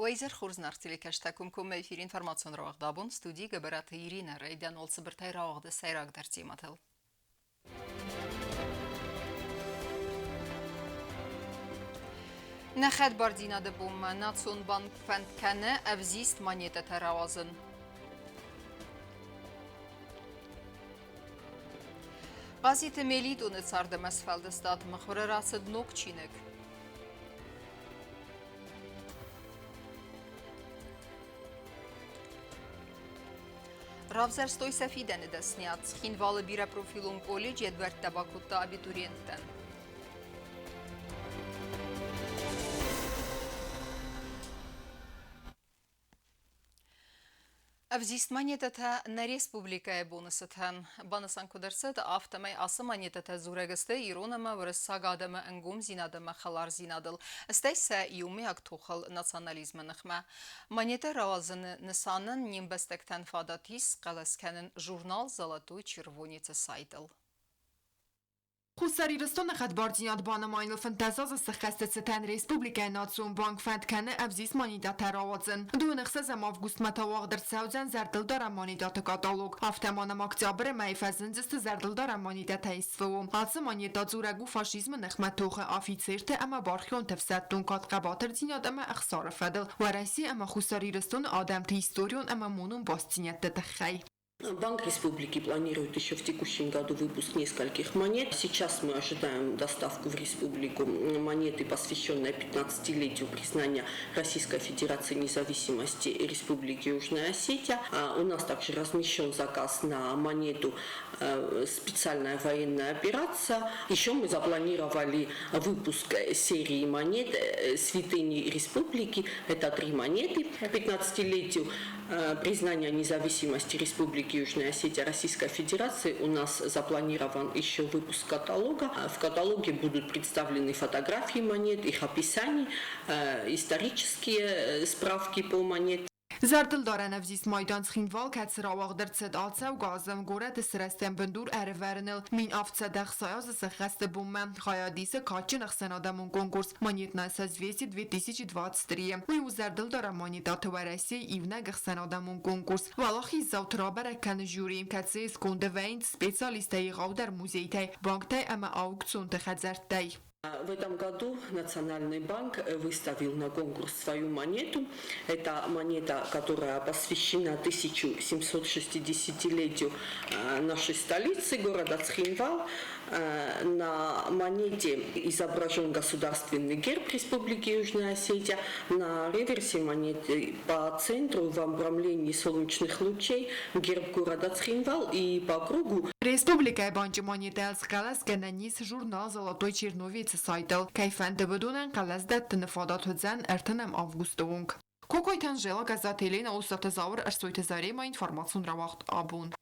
Уӕ изӕр хорз, нарт телекӕстӕ, комкоммӕ эфир информацион рауагъд абон, студийы Гӕбӕраты Иринӕ, райдиан уал цыбыртӕй рауагъды сӕйрагдӕр темӕтыл. Нӕ хӕдбардзинады бонмӕ Национ банк фӕнд кӕны ӕвзист монетӕтӕ рауадзын. Хъазиты Мелитоны цард ӕмӕ сфӕлдыстад мыхуыры рацыд ног чиныг. Равзӕрстой сӕ фидӕны дӕсниад. Цхинвалы бирӕпрофилон колледж йӕ дуӕрттӕ бакодта абитуриенттӕн. Ӕвзист монетӕтӕ нӕ республикӕйы боны цытӕн. Банысан куыд ӕрцыд, афтӕмӕй ацы монетӕтӕ дзурӕг сты ирон ӕмӕ уырыссаг адӕмы ӕнгомдзинад ӕмӕ хӕлардзинадыл, стӕй сӕ иумӕйаг тохыл национализмы ныхмӕ. Монетӕ рауадзыны нысанӕн не мбӕстӕгтӕн фадат ис схъӕлӕс кӕнын журнал «Золотой червонец»-ы сайтыл. Хуссар Ирыстоны хӕдбардзинад банымайыныл 15 азы сӕххӕсты цытӕн республикӕйы Национ банк фӕнд кӕны ӕвзист монетӕтӕ рауадзын. 26 августмӕ та уагъд ӕрцӕудзӕн зӕрдылдарӕн монетӕты каталог. Афтӕ ма нӕм октябры мӕйы фӕзындзысты зӕрдылдарӕн монетӕтӕ СВО. Ацы монетӕ дзурӕг у фашизмы ныхмӕ тохы афицерты ӕмӕ бархионты ӕфсӕддон кад хъӕбатырдзинад ӕмӕ ӕхсары фӕдыл Уӕрӕсе ӕмӕ Хуссар Ирыстоны адӕмты историон ӕмӕ монон бастдзинӕдты тыххӕй. Банк республики планирует еще в текущем году выпуск нескольких монет. Сейчас мы ожидаем доставку в республику монеты, посвященной 15-летию признания Российской Федерации независимости Республики Южная Осетия. А у нас также размещен заказ на монету «Специальная военная операция». Еще мы запланировали выпуск серии монет «Святыни Республики». Это три монеты к 15-летию признания независимости Республики Южная Осетия Российской Федерации у нас запланирован еще выпуск каталога. В каталоге будут представлены фотографии монет, их описание, исторические справки по монетам. Зӕрдылдарӕн ӕвзист майдан Цхинвал, кӕцы рауагъд ӕрцыд ацӕугӕ азы горӕты сырӕзтӕн бындур ӕрӕвӕрыныл 1760 азы сӕххӕсты бонмӕ, хайад исы кадджын ӕхсӕнадӕмон конкурс «Монетное созвездие 2023». Уый у зӕрдылдарӕн монетӕты Уӕрӕсейы иунӕг ӕхсӕнадӕмон конкурс. Уӕлахиздзауты рабӕрӕг кӕны жюри, кӕцыйы сконды вӕййынц специалисттӕ егъаудӕр музейтӕй, банктӕй ӕмӕ аукционты хӕдзӕрттӕй. В этом году Национальный банк выставил на конкурс свою монету. Это монета, которая посвящена 1760-летию нашей столицы, города Цхинвал. На монете изображен государственный герб Республики Южная Осетия. На реверсе монеты по центру в обрамлении солнечных лучей герб города Цхинвал и по кругу. Республикӕйы банчы монетӕйыл схъӕлӕс кӕнӕн ис журнал «Золотой черновец»-ы сайтыл. Кӕй фӕнды, уыдонӕн хъӕлӕс дӕттыны фадат уыдзӕн 30 августы онг. Кокойты Анжела, Газаты Елена, Усаты Зауыр, Ӕрсойты Заремӕ, информацион рауагъд абон.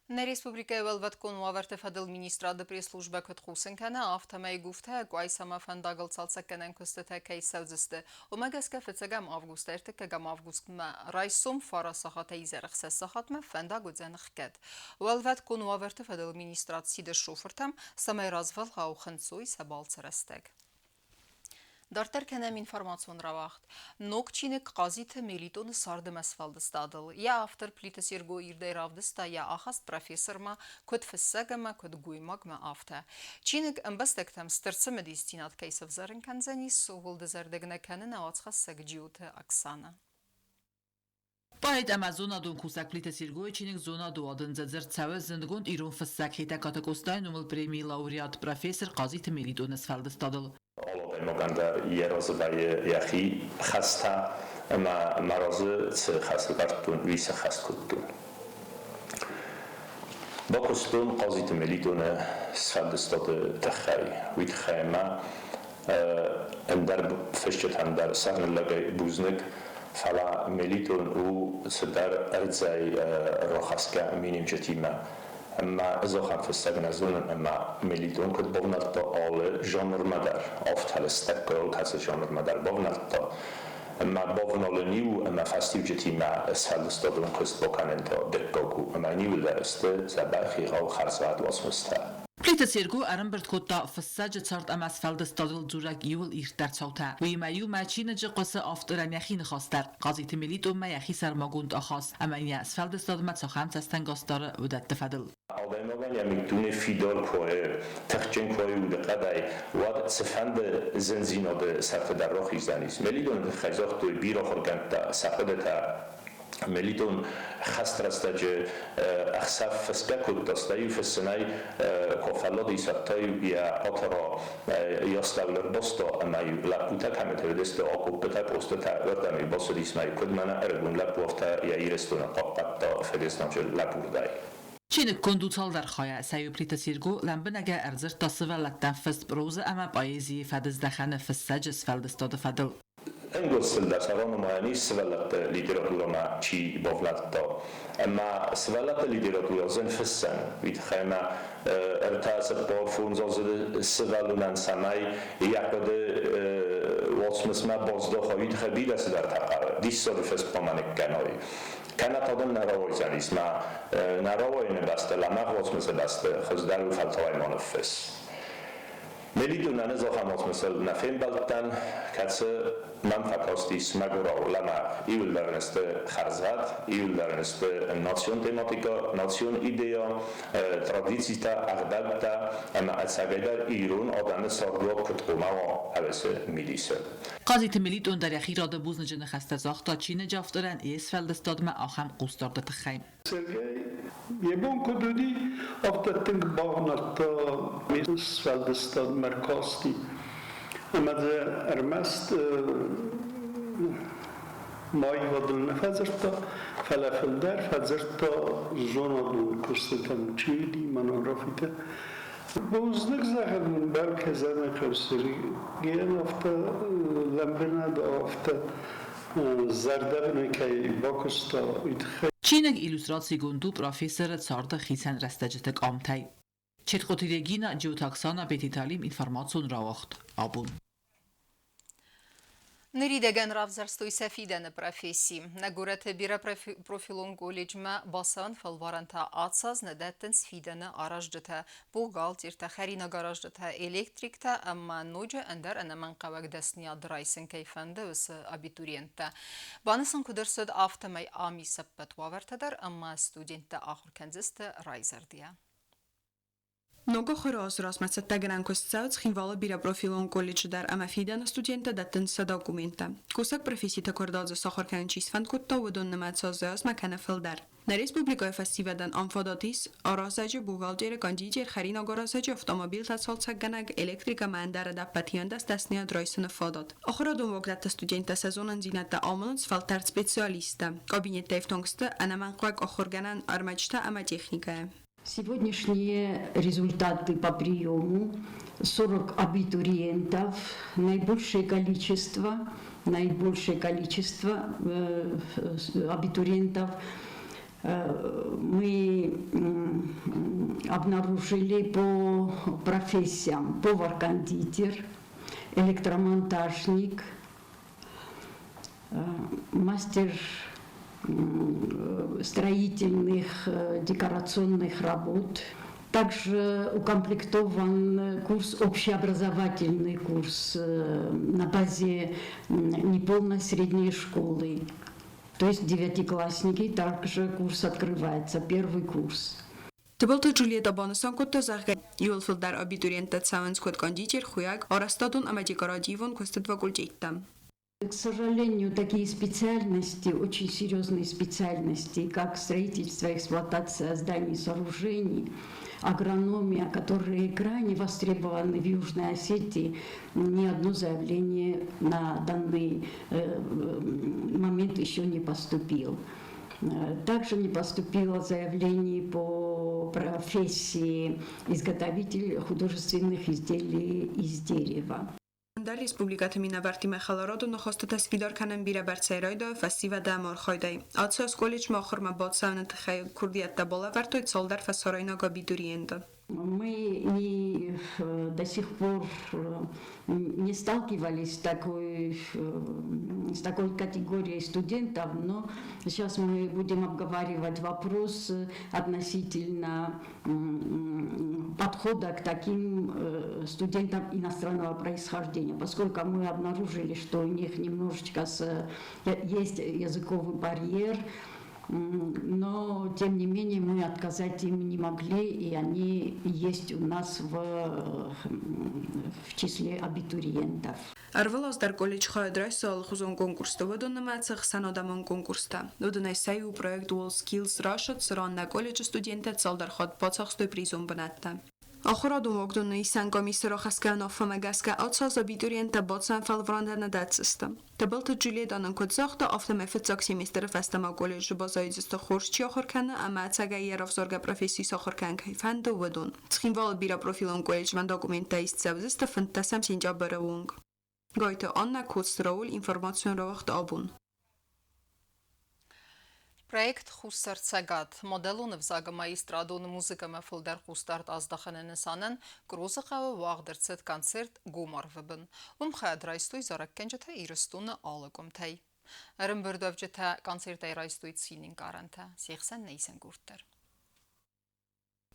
Нӕ республикӕйы Уӕлвӕткон уавӕрты фӕдыл министрады пресс-службӕ куыд хъусын кӕны, афтӕмӕй Гуфтӕ Къуайсамӕ фӕндагыл цалцӕггӕнӕн куыстытӕ кӕй цӕудзысты, уымӕ гӕсгӕ фыццӕгӕм август ӕртыккӕгӕм августмӕ райсом фара сахатӕй изӕры ӕхсӕз сахатмӕ фӕндаг уыдзӕн ӕхгӕд. Уӕлвӕткон уавӕрты фӕдыл министрад сиды шофыртӕм, цӕмӕй развӕлгъау хынцой сӕ балцы рӕстӕг. Дарддӕр кӕнӕм информацион рауагъд. Ног чиныг Хъазиты Мелитоны царды ӕмӕ сфӕлдыстадыл. Йӕ автор Плиты Серго ирдӕй равдыста йӕ ахаст профессормӕ, куыд фыссӕг ӕмӕ куыд гоймагмӕ, афтӕ. Чиныг ӕмбӕстӕгтӕм стыр цымыдисдзинад кӕй сӕвзӕрын кӕндзӕнис, ууыл дызӕрдыг нӕ кӕны нӕ уацхӕссӕг Джиоты Оксанӕ. Поэт ӕмӕ зонадон кусӕг Плиты Сергойы чиныг «Зонады уадындзӕ» дзырд цӕуы зындгонд ирон фыссӕг Хетӕгкаты Къостайы номыл премийы лауреат, профессор Хъазиты Мелитоны сфӕлдыстадыл. Алы адӕймагӕн дӕр йӕ разы вӕййы йӕхи хӕстӕ ӕмӕ мӕ разы цы хӕс ӕвӕрдтон, уый сӕххӕст кодтон. Бакуыстон Хъазиты Мелитоны сфӕлдыстады тыххӕй. Уый тыххӕй ӕмӕ ӕндӕр фысджытӕн дӕр сӕрныллӕгӕй бузныг, фӕлӕ Мелитон у цыдӕр ӕрдзӕй рахӕсгӕ миниуджытимӕ. Ӕмӕ ӕз ахӕм фыссӕг нӕ зонын, ӕмӕ Мелитон куыд бавнӕлдта алы жанрмӕ дӕр, афтӕ лыстӕггай алкӕцы жанрмӕ дӕр бавнӕлдта. Ӕмӕ бавналын иу ӕмӕ фӕстиуджытимӕ сфӕлдыстадон куыст бакӕнын та дыккаг у, ӕмӕ иуылдӕр сты дзӕбӕх егъау хӕрзгъӕд уацмыстӕ. Плиты Серго ӕрӕмбырд кодта фыссӕджы цард ӕмӕ сфӕлдыстадыл дзурӕг иууыл ирддӕр цаутӕ. Уыимӕ иумӕ чиныджы хъуысы авторӕн йӕхи ныхас дӕр. Хъазиты Мелитонмӕ йӕхи сӕрмагонд ахаст ӕмӕ йӕ сфӕлдыстадмӕ цахӕм цӕстӕнгас дары, уыдӕтты фӕдыл. Адӕймагӕн йӕ миддуне фидар куы у, тыхджын куы у удыхъӕдӕй, уӕд цыфӕнды зындзинады сӕрты дӕр рахиздзӕнис. Мелитоны тыххӕй загътой бирӕ ахуыргӕндтӕ сӕ хъуыдытӕ. Мелитон хӕст рӕстӕджы ӕхсӕв фысгӕ кодта, стӕй-иу фыссынӕй куы фӕлладис, уӕд та-иу йӕ хъатара йӕ астӕуыл ӕрбаста ӕмӕ-иу лӕппутӕ кӕмыты уыдысты, акъоппытӕ, къостытӕ, уырдӕм-иу бацыдис ӕмӕ-иу куыд мӕнӕ ӕрыгон лӕппу, афтӕ йӕ Ирыстоны хъахъхъӕдта фыдызнаджы лӕбурдӕй. Чиныг конд у цалдӕр хайӕ. Сӕ иу Плиты Серго лӕмбынӕгӕй ӕрдзырдта сывӕллӕттӕн фыст прозӕ ӕмӕ поэзийы фӕдыздӕхӕны фыссӕджы сфӕлдыстады фӕдыл. Ӕнгуылдзтыл дӕр сӕ ранымайӕн ис сывӕллӕтты литературӕмӕ чи бавнӕлдта. Ӕмӕ сывӕллӕтты литературӕ зын фыссӕн, уый тыххӕй ӕмӕ 3, 4, 5 азы сывӕллонӕн цӕмӕй йӕ хъуыды уацмысмӕ баздӕха, уый тыххӕй бирӕ цыдӕртӕ хъӕуы. Диссаджы фыст хъуамӕ ныккӕной. Кӕнӕ та дын нӕ рауайдзӕнис, мӕ нӕ рауайыны бӕсты, лӕмӕгъ уацмысы бӕсты хуыздӕр у фӕлтауӕй ма ныффысс. Мелитонӕн ахӕм уацмысыл нӕ фембӕлдтӕн, кӕцы мӕм фӕкастис мӕгуырау, лӕмӕгъ. Иуылдӕр ын сты хӕрзгъӕд, иуылдӕр ын сты национ тематикӕ, национ идея, традицитӕ, ӕгъдӕуттӕ ӕмӕ ӕцӕгӕйдӕр ирон адӕмы цардуаг куыд хъуамӕ уа, ӕвӕцы мидисы. Хъазиты Мелитон дӕр йӕхи рады бузныджы ныхӕстӕ загъта чиныджы авторӕн йе сфӕлдыстадмӕ ахӕм хъусдарды тыххӕй. Сергей, йӕ бон куыд уыди, афтӕ тынг бавнӕлдта ме сфӕлдыстадмӕ ӕркасти. Ӕмӕ дзы ӕрмӕст аивадыл нӕ фӕдзырдта, фӕлӕ фылдӕр фӕдзырдта зонадон куыстытӕм, чи уыди, монографитӕ. Бузныг зӕгъын мын бӕлкӕзӕны хъӕу Сергейӕн афтӕ лӕмбынӕг, афтӕ зӕрдӕбынӕй кӕй бакуыста, уый тыххӕй. Чиныг иллюстрацигонд у профессоры царды хицӕн рӕстӕджыты къамтӕй. Четкъоты Регина, Джиоты Оксана, Петиталим информацион рауагъд. Абон. Ныридӕгӕн равзӕрстой сӕ фидӕны професси. Нӕ горӕты бирӕпрофилон колледжмӕ бацӕуӕн фӕлварӕнтӕ ацаз нӕ дӕттынц фидӕны аразджытӕ, бухгалтертӕ, хӕринагаразджытӕ, электриктӕ ӕмӕ ноджы ӕндӕр ӕнӕмӕнгхъӕуӕг дӕсныйад райсын кӕй фӕнды, уыцы абитуриенттӕ. Банысан куыд ӕрцыд, афтӕмӕй ам ис ӕппӕт уавӕртӕ дӕр ӕмӕ студенттӕ ахуыр кӕндзысты райзӕрдийӕ. Ног ахуыры азы размӕ цӕттӕгӕнӕн куыст цӕуы Цхинвалы бирӕпрофилон колледжы дӕр ӕмӕ фидӕны студенттӕ дӕттынц сӕ документтӕ. Кусӕг професситӕ куырдадзы сахуыр кӕнын чи сфӕнд кодта, уыдон нымӕц азы азмӕ кӕны фылдӕр. Нӕ республикӕйы фӕсивӕдӕн ам фадат ис аразӕджы, бухгалтеры, кондитер, хӕринагаразӕджы, автомобилтӕ цалцӕггӕнӕг, электрик ӕмӕ ӕндӕр ӕдӕппӕт хиӕндӕс дӕсныйад райсыны фадат. Ахуырадон уагдӕтты студенттӕ сӕ зонындзинӕдтӕ амонынц фӕлтӕрд специалисттӕ. Кабинеттӕ ифтонг сты ӕнӕмӕнгхъуаг ахуыргӕнӕн ӕрмӕджытӕ ӕмӕ техникӕйӕ. Сегодняшние результаты по приему: 40 абитуриентов, наибольшее количество абитуриентов мы обнаружили по профессиям: повар-кондитер, электромонтажник, мастер строительных декорационных работ. Также укомплектован курс, общеобразовательный курс на базе неполной средней школы. То есть девятиклассники, также курс открывается, первый курс. Тыбылты Джульетта банысан кодта, зӕгъгӕ, иууыл фылдӕр абитуриенттӕ цӕуынц куыд кондитер, хуыйӕг, арӕзтадон ӕмӕ декоративон куыстыты факультеттӕм. К сожалению, такие специальности, очень серьезные специальности, как строительство, эксплуатация зданий и сооружений, агрономия, которые крайне востребованы в Южной Осетии, ни одно заявление на данный момент еще не поступило. Также не поступило заявлений по профессии изготовитель художественных изделий из дерева. Ӕндӕр республикӕты минӕвӕрттимӕ хӕларадон ахастытӕ сфидар кӕнын бирӕбӕрцӕй райдайы фӕсивӕды ӕмархайдӕй. Ацы аз колледжмӕ ахуырмӕ бацӕуыны тыххӕй куырдиӕттӕ балӕвӕрдтой цалдӕр фӕсарӕйнаг абитуриенты. Мы не, до сих пор не сталкивались с такой категорией студентов, но сейчас мы будем обговаривать вопрос относительно подхода к таким студентам иностранного происхождения, поскольку мы обнаружили, что у них немножечко есть языковый барьер, но тем не менее мы отказать им не могли, и они есть у нас в числе абитуриентов. Ӕрвылаз дӕр колледж хайад райсы алыхуызон конкурсты, уыдон нымӕцы ӕхсӕнадӕмон конкурстӕ. Уыдонӕй сӕ иу проект WorldSkills Russia, цыран нӕ колледжы студенттӕ цалдӕр хатт бацахстой призон бынӕттӕ. Ахуырадон уагдоны исӕн къамисы рахӕсгӕ уынаффӕмӕ гӕсгӕ ацы аз абитуриенттӕ бацӕуӕн фӕлварӕнтӕ нӕ дӕтдзысты. Тыбылты Джульетта нын куыд загъта, афтӕмӕй фыццаг семестры фӕстӕ ма колледжы баззайдзысты, хорз чи ахуыр кӕны ӕмӕ ӕцӕгӕй йӕ равзаргӕ професси сахуыр кӕнын кӕй фӕнды, уыдон. Цхинвалы бирӕпрофилон колледжмӕ документтӕ ист цӕудзысты 15 сентябры онг. Гайты Аннӕ, Коцты Рауль, информацион рауагъд «Абон». Проект «Хуссар-Цӕгат» мадӕлон ӕвзаг ӕмӕ эстрадон музыкӕмӕ фылдӕр хъусдард аздахыны нысанӕн Кърозы хъӕуы уагъд ӕрцыд концерт гом арвы бын. Уым хайад райстой зарӕггӕнджытӕ Ирыстоны алы къуымтӕй. Ӕрӕмбырдуӕвджытӕ концертӕй райстой цины ӕнкъарӕнтӕ, се хсӕн нӕ исӕнгурд дӕр.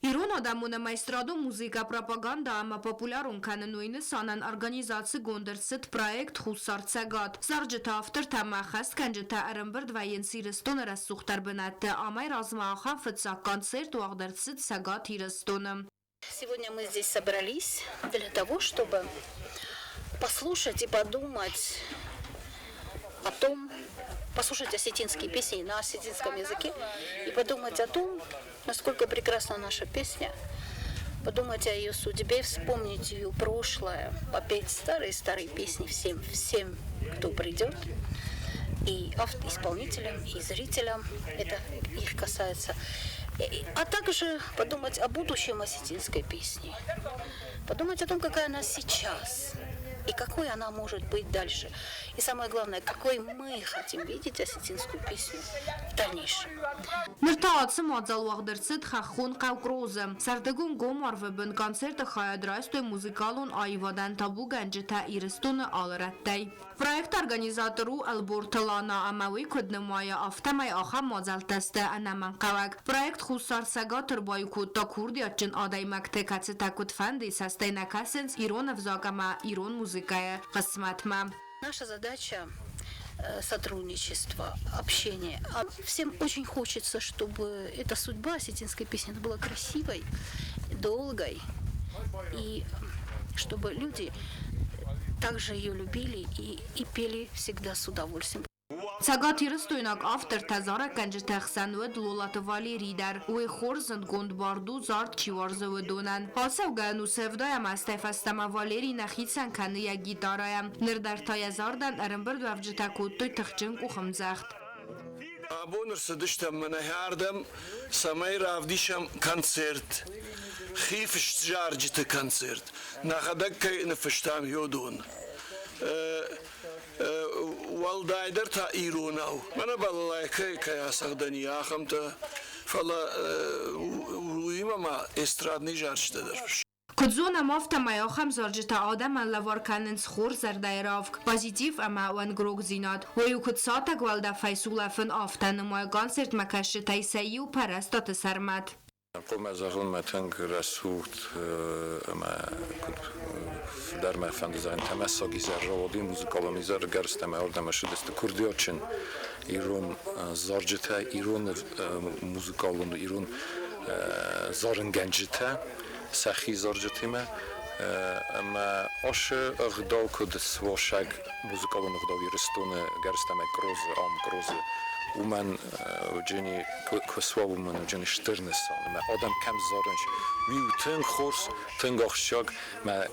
Ирон адӕмон ӕмӕ эстрадон музыкӕ пропагандӕ ӕмӕ популярон кӕнын нысанӕн организацигонд ӕрцыд проект «Хуссар-Цӕгат». Зарджыты автортӕ ӕмӕ ӕххӕстгӕнджытӕ ӕрӕмбырд вӕййынц Ирыстоны рӕсугъддӕр бынӕтты. Амӕй размӕ ахӕм фыццаг концерт уагъд ӕрцыд Цӕгат Ирыстоны. Сегодня мы здесь собрались для того, чтобы послушать и подумать о том, послушать осетинские песни на осетинском языке и подумать о том, насколько прекрасна наша песня, подумать о ее судьбе, вспомнить ее прошлое, попеть старые-старые песни всем, всем, кто придет, и исполнителям, и зрителям, это их касается. А также подумать о будущем осетинской песни, подумать о том, какая она сейчас и какой она может быть дальше. И самое главное, какой мы хотим видеть осетинскую песню в дальнейшем. Ныр та ацы мадзал уагъд ӕрцыд хӕххон хъӕу Кърозы. Сӕрдыгон гом арвы бын концерты хайад райстой музыкалон аивадӕн табугӕнджытӕ Ирыстоны алы рӕттӕй. Проекты организатор у Ӕлборты Лана ӕмӕ уый куыд нымайы, афтӕмӕй ахӕм мадзӕлттӕ сты ӕнӕмӕнгхъӕуӕг. Проект Хуссар Цӕгат ӕрбаиу кодта курдиатджын адӕймӕгты, кӕцытӕ куыдфӕндыйы цӕстӕй нӕ кӕсынц ирон ӕвзаг ӕмӕ ирон музыкӕйы хъысмӕтмӕ. Наша задача сотрудничество, общение. А всем очень хочется, чтобы эта судьба осетинской песни была красивой, долгой, и чтобы люди также ее любили и пели всегда с удовольствием. Цӕгатирыстойнаг автортӕ, зарӕггӕнджыты хсӕн уыд Лолаты Валерий дӕр. Уый хорз зындгонд бард у, зард чи уарзы, уыдонӕн. Ацӕугӕ ӕнусы 70-ӕм азтӕй фӕстӕмӕ Валерий нӕ хицӕн кӕны йӕ гитарӕйӕ. Ныр дӕр та йӕ зардӕн ӕрӕмбырдуӕвджытӕ кодтой тыхджын къухӕмдзӕгъд. Абон ӕрцыдыстӕм мӕнӕ ардӕм, цӕмӕй равдисӕм концерт, хи фыст зарджыты концерт. Нӕхӕдӕг кӕй ныффыстам, уыдон. Уӕлдайдӕр та иронау. Мӕнӕ балалайкӕйы кӕй ацӕгъдӕни, ахӕмтӕ, фӕлӕ уыимӕ ма эстрадный зарджытӕ дӕр. Куыд зонӕм, афтӕмӕй ахӕм зарджытӕ адӕмӕн лӕвар кӕнынц хорз зӕрдӕйы равг, позитив ӕмӕ уӕнгрогдзинад. Уый у куыд сатӕг уӕлдӕфӕй сулӕфын, афтӕ нымайы концертмӕ кӕсджытӕй сӕ иу Пӕрӕстаты Сӕрмӕт. Хъуамӕ зӕгъон, мӕ тынг рӕсугъд ӕмӕ куыд фылдӕр мӕ фӕнды зӕгъын, тӕмӕссаг изӕр рауади, музыкалон изӕр, гӕрзтӕ ӕмӕ ардӕм ӕрцыдысты курдиатджын ирон зарджытӕ, ирон музыкалон, ирон зарынгӕнджытӕ сӕхи зарджытимӕ. Ӕмӕ ацы ӕгъдау куыд суасӕг музыкалон ӕгъдау Ирыстоны гӕрзтӕ ӕмӕ Кърозы, ам Кърозы, уымӕн уыджыни куы суа, уымӕн уыджыни стыр нысан. Ӕмӕ адӕм кӕм зарынц, уый у тынг хорз, тынг ахсджиаг ӕмӕ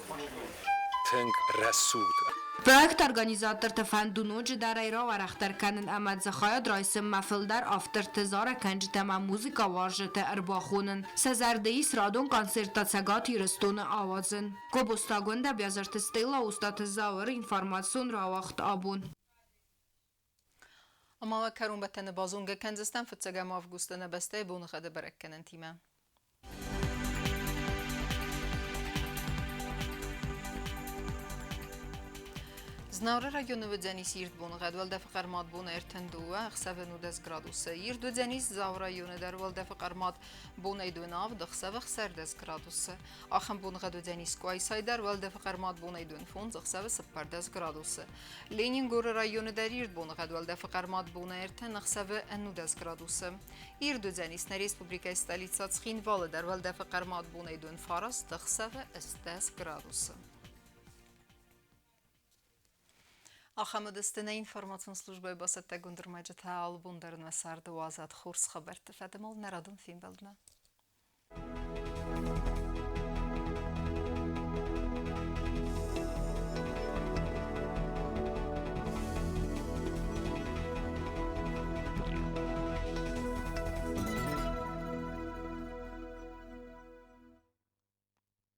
тынг рӕсугъд. Проекты организаторты фӕнд у ноджыдӕр ӕй рауӕрӕхдӕр кӕнын ӕмӕ дзы хайад райсынмӕ фылдӕр авторты, зарӕггӕнджытӕ ӕмӕ музыкӕуарзджыты ӕрбахонын. Сӕ зӕрды ис радон концерттӕ Цӕгат Ирыстоны ауадзын. Гобозты Агуындӕ, Биазырты Стелла, Остъаты Зауыр, информацион рауагъд «Абон». Ӕмӕ уӕ кӕронбӕттӕны базонгӕ кӕндзыстӕм фыццӕгӕм августы нӕ бӕстӕйы боныгъӕды бӕрӕггӕнӕнтимӕ. Знауыры районы уыдзӕнис ирд боныгъӕд, уӕлдӕфы хъӕрмад бон 32, ӕхсӕвы 19 градусы. Ирд уыдзӕнис Дзауы районы дӕр, уӕлдӕфы хъӕрмад бонӕй 27, ӕхсӕвы 16 градусы. Ахӕм боныгъӕд уыдзӕнис Къуайсайы дӕр, уӕлдӕфы хъӕрмад бонӕй 25, ӕхсӕвы 14 градусы. Ленингоры районы дӕр ирд боныгъӕд, уӕлдӕфы хъӕрмад бонӕй 30, ӕхсӕвы 19 градусы. Ирд уыдзӕнис нӕ республикӕйы столицӕ Цхинвалы дӕр, уӕлдӕфы хъӕрмад бонӕй 29, ӕхсӕвы 18 градусы. Ахӕм уыдысты нӕ информацион службӕйы бацӕттӕгонд ӕрмӕджытӕ. Алы бон дӕр нӕ царды уадзӕд хорз хабӕртты фӕдыл нӕ радон фембӕлдмӕ.